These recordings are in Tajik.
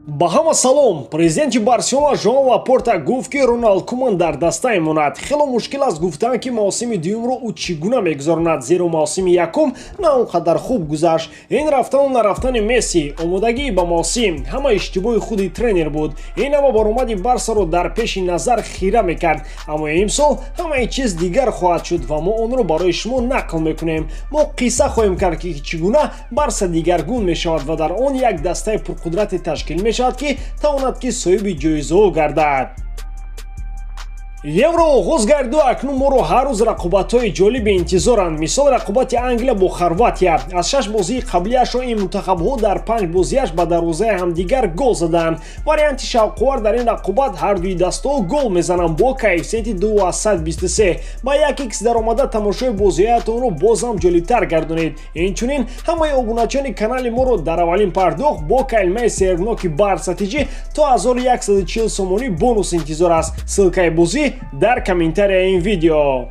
Ба ҳама салом. Президенти Барселона Жоан Лапорта гуфт, ки Роналд Куман дар даста мемонад. Хело мушкил аст гуфтан, ки мавсими дуюмро ӯ чӣ гуна мегузаронад, зеро мавсими якум на он қадар хуб гузашт. Ин рафтану нарафтани Месси, омодагӣ ба мавсим, ҳама иштибоҳи худи тренер буд. Ин ҳама баромади Барсаро дар пеши назар хира мекард, аммо имсол ҳамаи чиз дигар хоҳад шуд ва мо онро барои шумо нақл мекунем. Мо қисса хоҳем кард, ки чӣ гуна Барса дигаргун мешавад ва дар он як дастаи пурқудрате ташкил мешавад, ки тавонад, ки соҳиби ҷоизаҳо гардад. Евро оғоз гарду акнун моро ҳар рӯз рақобатҳои ҷолиби интизоранд. Мисол, рақобати Англия бо Хорватия. Аз шаш бозии қаблиашро ин мунтахабҳо дар панҷ бозиаш ба дарвозаи ҳамдигар гол заданд. Варианти шавқовар дар ин рақобат: ҳар дуи дастаҳо гол мезананд бо коэффисиенти 2,23. Ба як икс даромада, тамошои бозиҳоятонро боз ҳам ҷолибтар гардонед. Инчунин ҳамаи обуначиёни канали моро дар аввалин пардохт бо калимаи серноки Барса тиҷи то 1140 сомонӣ бонус интизор аст. Ссылкаи бозӣ дар комментарияи ин видео.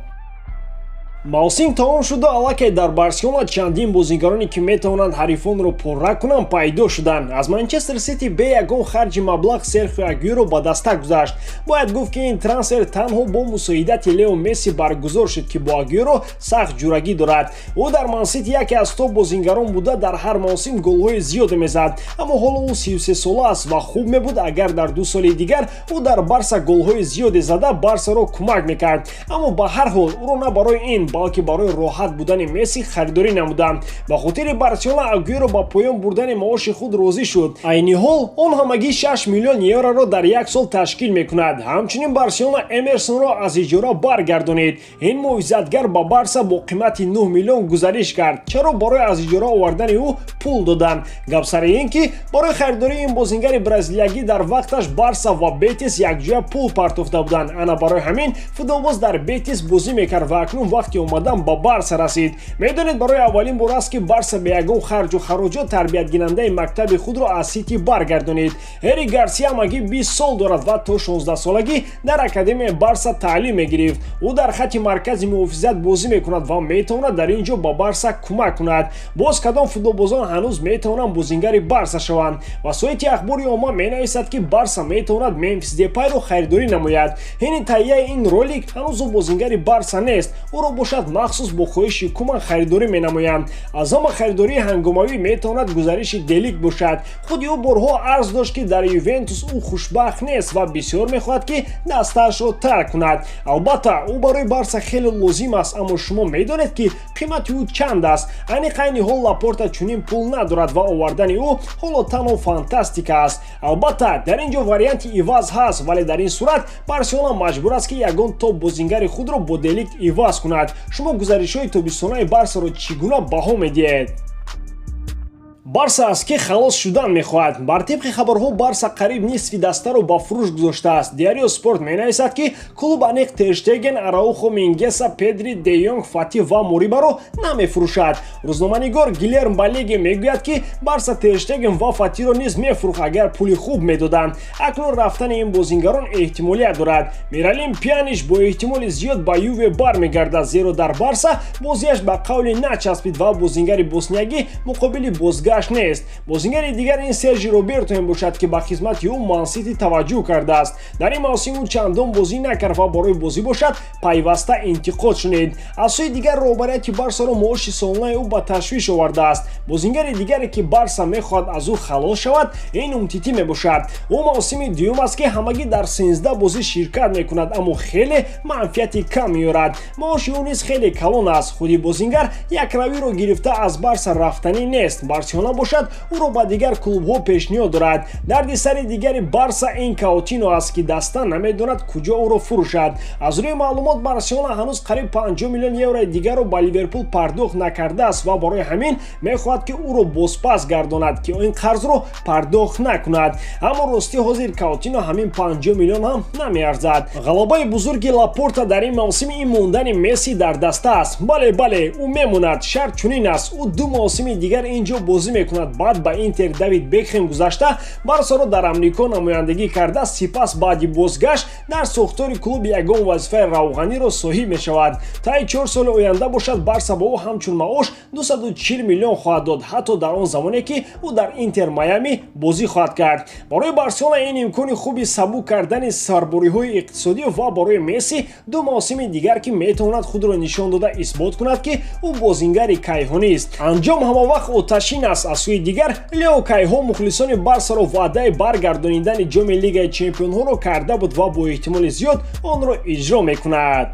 Мавсим тамом шуда, аллакай дар Барселона чандин бозигароне, ки метавонанд ҳарифонро пурра кунанд, пайдо шуданд. Аз Манчестер Сити бе ягон харҷи маблағ Серхио Агюро ба даста гузашт. Бояд гуфт, ки ин трансфер танҳо бо мусоидати Лео Месси баргузор шуд, ки бо Агюро сахт ҷурагӣ дорад. Ӯ дар Мансити яке аз топ бозингарон буда, дар ҳар мавсим голҳои зиёде мезад, аммо ҳоло ӯ 33 сола аст ва хуб мебуд, агар дар 2 соли дигар ӯ дар Барса голҳои зиёде зада, Барсаро кӯмак мекард. Аммо ба ҳар ҳол ӯро на барои ин, балки барои роҳат будани Месси харидорӣ намуданд. Ба хотири Барселона Агюро ба поён бурдани маоши худ розӣ шуд. Айни ҳол он ҳамагӣ 6 миллион евроро дар як сол ташкил мекунад. Ҳамчунин Барселона Эмерсонро аз иҷора баргардонид. Ин муҳофизатгар ба Барса бо қимати 9 миллион гузариш кард. Чаро барои аз иҷора овардани ӯ пул доданд? Гап сари ин, ки барои харидории ин бозингари бразилиягӣ дар вақташ Барса ва Бетис якҷоя пул партофта буданд. Ана барои ҳамин футболбоз дар Бетис бозӣ мекард ва акнун вақти омадан ба Барса расид. Медонед, барои аввалин бор аст, ки Барса бе ягон харҷу хароҷот тарбиятгирандаи мактаби худро аз Сити баргардонид. Эрик Гарсия ҳамагӣ 20 сол дорад ва то 16 солагӣ дар академияи Барса таълим мегирифт. Ӯ дар хатти маркази муҳофизат бозӣ мекунад ва метавонад дар ин ҷо ба Барса кӯмак кунад. Боз кадом футболбозон ҳанӯз метавонанд бозингари Барса шаванд? Васоити ахбори омма менависад, ки Барса метавонад Мемфис Депайро харидорӣ намояд. Ҳини таҳияи ин ролик ҳанӯз ӯ бозингари Барса нест. Ӯро бошад, махсус бо хоҳиши Куман харидорӣ менамоянд. Аз ҳама харидории ҳангомавӣ метавонад гузариши Деликт бошад. Худи ӯ борҳо арз дошт, ки дар Ювентус ӯ хушбахт нест ва бисёр мехоҳад, ки дастаашро тарк кунад. Албатта, ӯ барои Барса хеле лозим аст, аммо шумо медонед, ки қимати ӯ чанд аст? Аниқ айни ҳол Лапорта чунин пул надорад ва овардани ӯ ҳоло танҳо фантастика аст. Албатта, дар ин ҷо варианти иваз ҳаст, вале дар ин сурат Барселона маҷбур аст, ки ягон топ бозингари худро бо Деликт иваз кунад. Шумо гузаришҳои тобистонаи Барсаро чӣ гуна баҳо медиҳед? Барса аз ки халос шудан мехоҳад? Бар тибқи хабарҳо, Барса қариб нисфи дастаро ба фурӯш гузоштааст. Диарио Спорт менависад, ки клуб аниқ Терштеген, Араухо, Мингеса, Педри, Де Йонг, Фати ва Морибаро намефурӯшад. Рӯзноманигор Гилерм Балеге мегӯяд, ки Барса Терштеген ва Фатиро низ мефурӯхт, агар пули хуб медоданд. Акнун рафтани ин бозингарон эҳтимолият дорад. Миралим Пьяниш бо эҳтимоли зиёд ба Юве бармегардад, зеро дар Барса бозиаш ба қавле начаспид ва бозингари босниягӣ муқобили бозгашт нест. Бозингари дигар ин Сержи Роберто мебошад, ки ба хизмати ӯ Мансити таваҷҷӯҳ кардааст. Дар ин мавсим ӯ чандон бозӣ накард ва барои бозӣ бошад, пайваста интиқод шунид. Аз сӯи дигар, роҳбарияти Барсаро маоши солонаи ӯ ба ташвиш овардааст. Бозингари дигаре, ки Барса мехоҳад аз ӯ халос шавад, ин Умтити мебошад. Ӯ мавсими дуюм аст, ки ҳамагӣ дар 13 бозӣ ширкат мекунад, аммо хеле манфиати кам меорад. Маоши ӯ низ хеле калон аст. Худи бозингар якравиро гирифта, аз Барса рафтанӣ нест. Барселона бошад, ӯро ба дигар клубҳо пешниҳод дорад. Дарди сари дигари Барса ин Каутино аст, ки даста намедонад, куҷо ӯро фурӯшад. Аз рӯи маълумот, Барселона ҳанӯз қариб 50 миллион еврои дигарро ба Ливерпул пардохт накардааст ва барои ҳамин мехоҳад, ки ӯро бозпас гардонад, ки ин қарзро пардохт накунад. Аммо ростӣ, ҳозир Каутино ҳамин 50 миллион ҳам намеарзад. Ғалабаи бузурги Лапорта дар ин мавсим ин мондани Месси дар даста аст. Бале, бале, ӯ мемонад. Шарт чунин аст: ӯ 2 мавсими дигар ин ҷо бозӣ. мекунад. Баъд ба Интер Давид Бекхем гузашта, Барсаро дар Амрико намояндагӣ карда, сипас баъди бозгашт дар сохтори клуб ягон вазифаи равғаниро соҳиб мешавад. Таи 4 соли оянда бошад, Барса ба ӯ ҳамчун маош 240 миллион хоҳад дод, ҳатто дар он замоне ки ӯ дар Интер Майами бозӣ хоҳад кард. Барои Барселона ин имкони хуби сабук кардани сарбориҳои иқтисодӣ ва барои Месси ду мавсими дигар, ки метавонад худро нишон дода, исбот кунад, ки ӯ бозингари кайҳонист. Анҷом ҳамавақт оташин аст. Аз сӯи дигар, Лео кайҳо мухлисони Барсаро ваъдаи баргардонидани ҷоми Лигаи Чемпионҳоро карда буд ва бо эҳтимоли зиёд онро иҷро мекунад.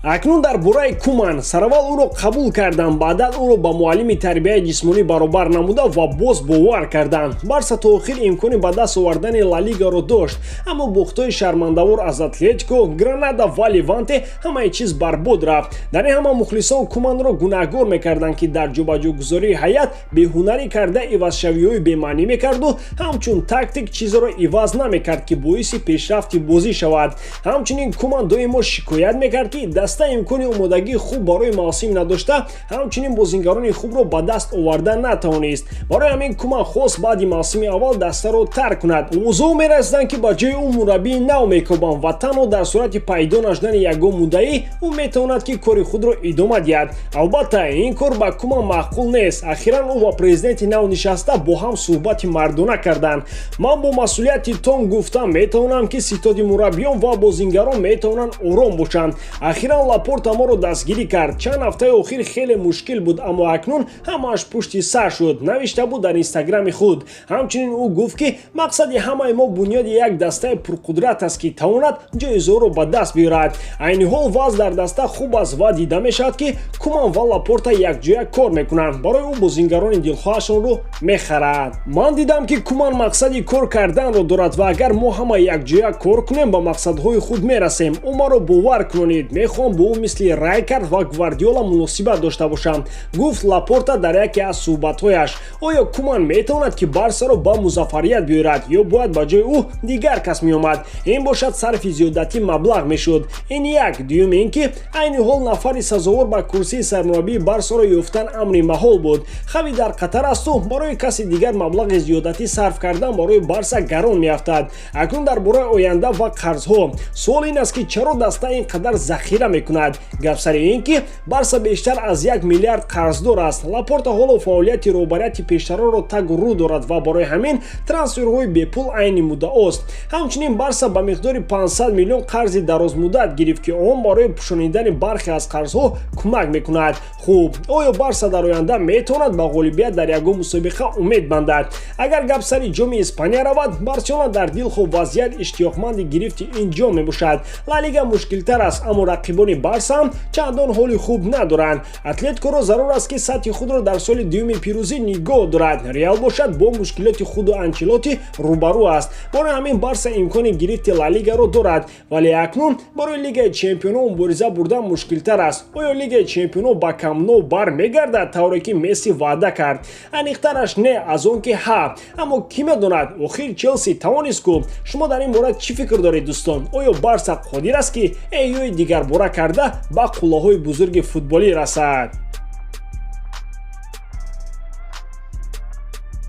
Акнун дар бораи Куман. Сараввал ӯро қабул карданд, баъдан ӯро ба муаллими тарбияи ҷисмонӣ баробар намуда ва боз бовар карданд. Барса то охир имкони ба даст овардани Ла Лигаро дошт, аммо бохтҳои шармандавор аз Атлетико, Гранада ва Леванте ҳамаи чиз барбод рафт. Дар ин ҳама мухлисон Куманро гунаҳгор мекарданд, ки дар ҷобаҷогузории ҳайат беҳунарӣ карда, ивазшавиҳои бемаънӣ мекарду ҳамчун тактик чизеро иваз намекард, ки боиси пешрафти бозӣ шавад. Ҳамчунин Куман доимо шикоят мекард, ки даста имкони омодагии хуб барои мавсим надошта, ҳамчунин бозингарони хубро ба даст оварда натавонист. Барои ҳамин Куман хост баъди мавсими аввал дастаро тарк кунад. Овозҳо мерасиданд, ки ба ҷои ӯ мураббии нав мекобанд ва танҳо дар сурати пайдо нашудани ягон муддаӣ ӯ метавонад, ки кори худро идома диҳад. Албатта, ин кор ба Куман маъқул нест. Ахиран ӯ ва президенти нав нишаста, бо ҳам суҳбати мардона карданд. Ман бо масъулияти том гуфта метавонам, ки ситоди мураббиён ва бозингарон метавонанд ором бошанд. Ахиран Лапорта моро дастгирӣ кард. Чанд ҳафтаи охир хеле мушкил буд, аммо акнун ҳамааш пушти сар шуд, навишта буд дар Инстаграми худ. Ҳамчунин ӯ гуфт, ки мақсади ҳамаи мо бунёди як дастаи пурқудрат аст, ки тавонад ҷоизаҳоро ба даст биёрад. Айни ҳол вазъ дар даста хуб аст ва дида мешавад, ки Куман ва Лапорта якҷоя кор мекунанд. Барои ӯ бозингарони дилхоҳашонро мехарад. Ман дидам, ки Куман мақсади кор карданро дорад ва агар мо ҳама якҷоя кор кунем, ба мақсадҳои худ мерасем. Ӯ маро бовар кунонид. Мехоҳам бо ӯ мисли Райкард ва Гвардиола муносибат дошта бошам, гуфт Лапорта дар яке аз суҳбатҳояш. Оё Куман метавонад, ки Барсаро ба музаффарият биёрад, ё бояд ба ҷои ӯ дигар кас меомад? Ин бошад, сарфи зиёдатӣ маблағ мешуд. Ин як. Дуюм ин ки айни ҳол нафари сазовор ба курсии сармураббии Барсаро ёфтан амри маҳол буд. Хави дар Қатар асту барои каси дигар маблағи зиёдатӣ сарф кардан барои Барса гарон меафтад. Акнун дар бораи оянда ва қарзҳо. Суол ин аст, ки чаро даста ин қадар захира мекунад? Гап сари ин ки Барса бештар аз 1 миллиард қарздор аст. Лапорта ҳоло фаъолияти роҳбарияти пештароро тагу рӯ дорад ва барои ҳамин трансферҳои бепул айни муддаост. Ҳамчунин Барса ба миқдори 500 миллион қарзи дарозмуддат гирифт, ки он барои пӯшонидани бархе аз қарзҳо кӯмак мекунад. Хуб, оё Барса дар оянда метавонад ба ғолибият дар ягон мусобиқа умед бандад? Агар гап сари Ҷоми Испания равад, Барселона дар дилхоҳ вазъият иштиёқманди гирифти ин ҷом мебошад. Ла Лига мушкилтар аст, аммо рақибони Барса ҳам чандон ҳоли хуб надоранд. Атлетикоро зарур аст, ки сатҳи худро дар соли дуюми пирӯзӣ нигоҳ дорад. Реал бошад, бо мушкилоти худу Анчелоти рӯбарӯ аст. Барои ҳамин Барса имкони гирифти Ла Лигаро дорад, вале акнун барои Лигаи Чемпионо мубориза бурдан мушкилтар аст. Оё Лигаи Чемпионо ба Камп Ноу бармегардад, тавре ки Месси ваъда кард? Аниқтараш, не, аз он ки ҳа, аммо кӣ медонад? Охир Челси тавонист ку. Шумо дар ин бора чӣ фикр доред, дӯстон? Оё Барса қодир аст, ки эҳёи дигарбора карда, ба қуллаҳои бузурги футболӣ расад?